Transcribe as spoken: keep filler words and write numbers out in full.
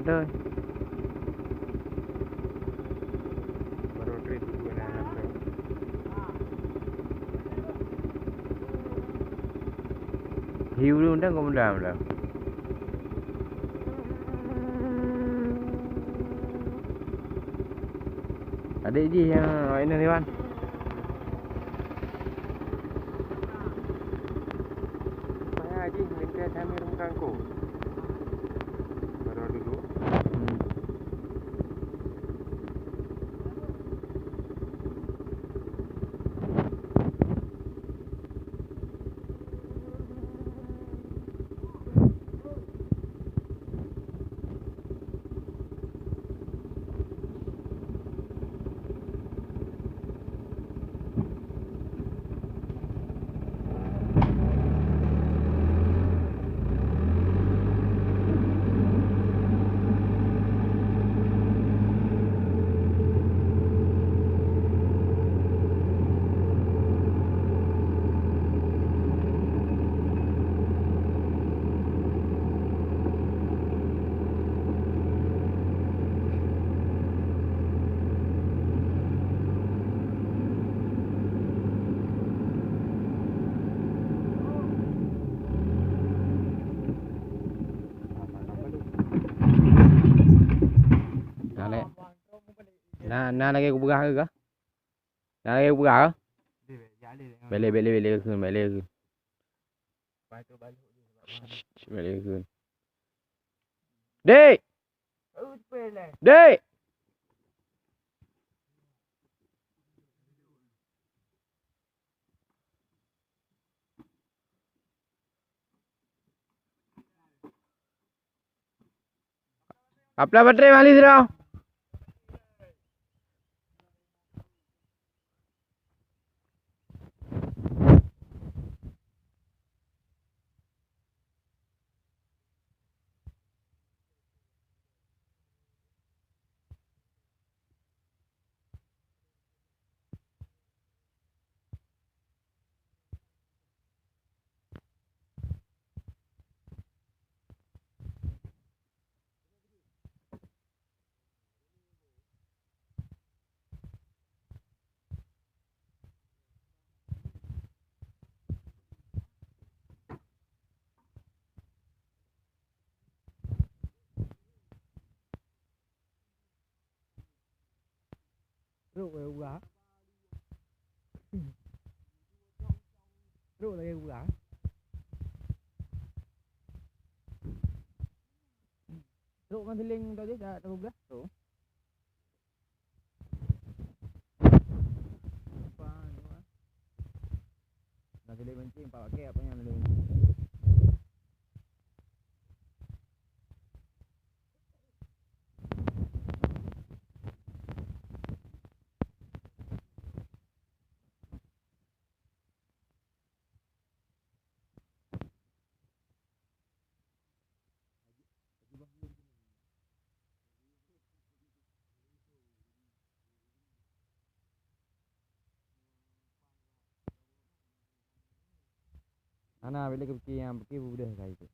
Oi. Baru trip dua enam tu. Hiu tu dah kau mudah dah. Adik jih nyang awak inong Iwan. Payah jih lengkai sambil meukangkung. Baru dulu. Hmm. Na lé. Na, na lagèe kupeugah keu kah? Na lagèe kupeugah kah? Bèk lé, bèk lé, bèk lé kheun, bèk lé kheun. Shh, shh, shh, bèk lé kheun. Dek! Dek! Aplah baterai mali sidroe. Trok lagèe urang. Trok lagèe urang. Trok ngon siling tadi dah tapeugah. Trok. Apa ni, Wan? Ngon siling mancing, pak pakai apa yang siling mancing? Hana, bila kepikir nyang pike beudeh kai tu.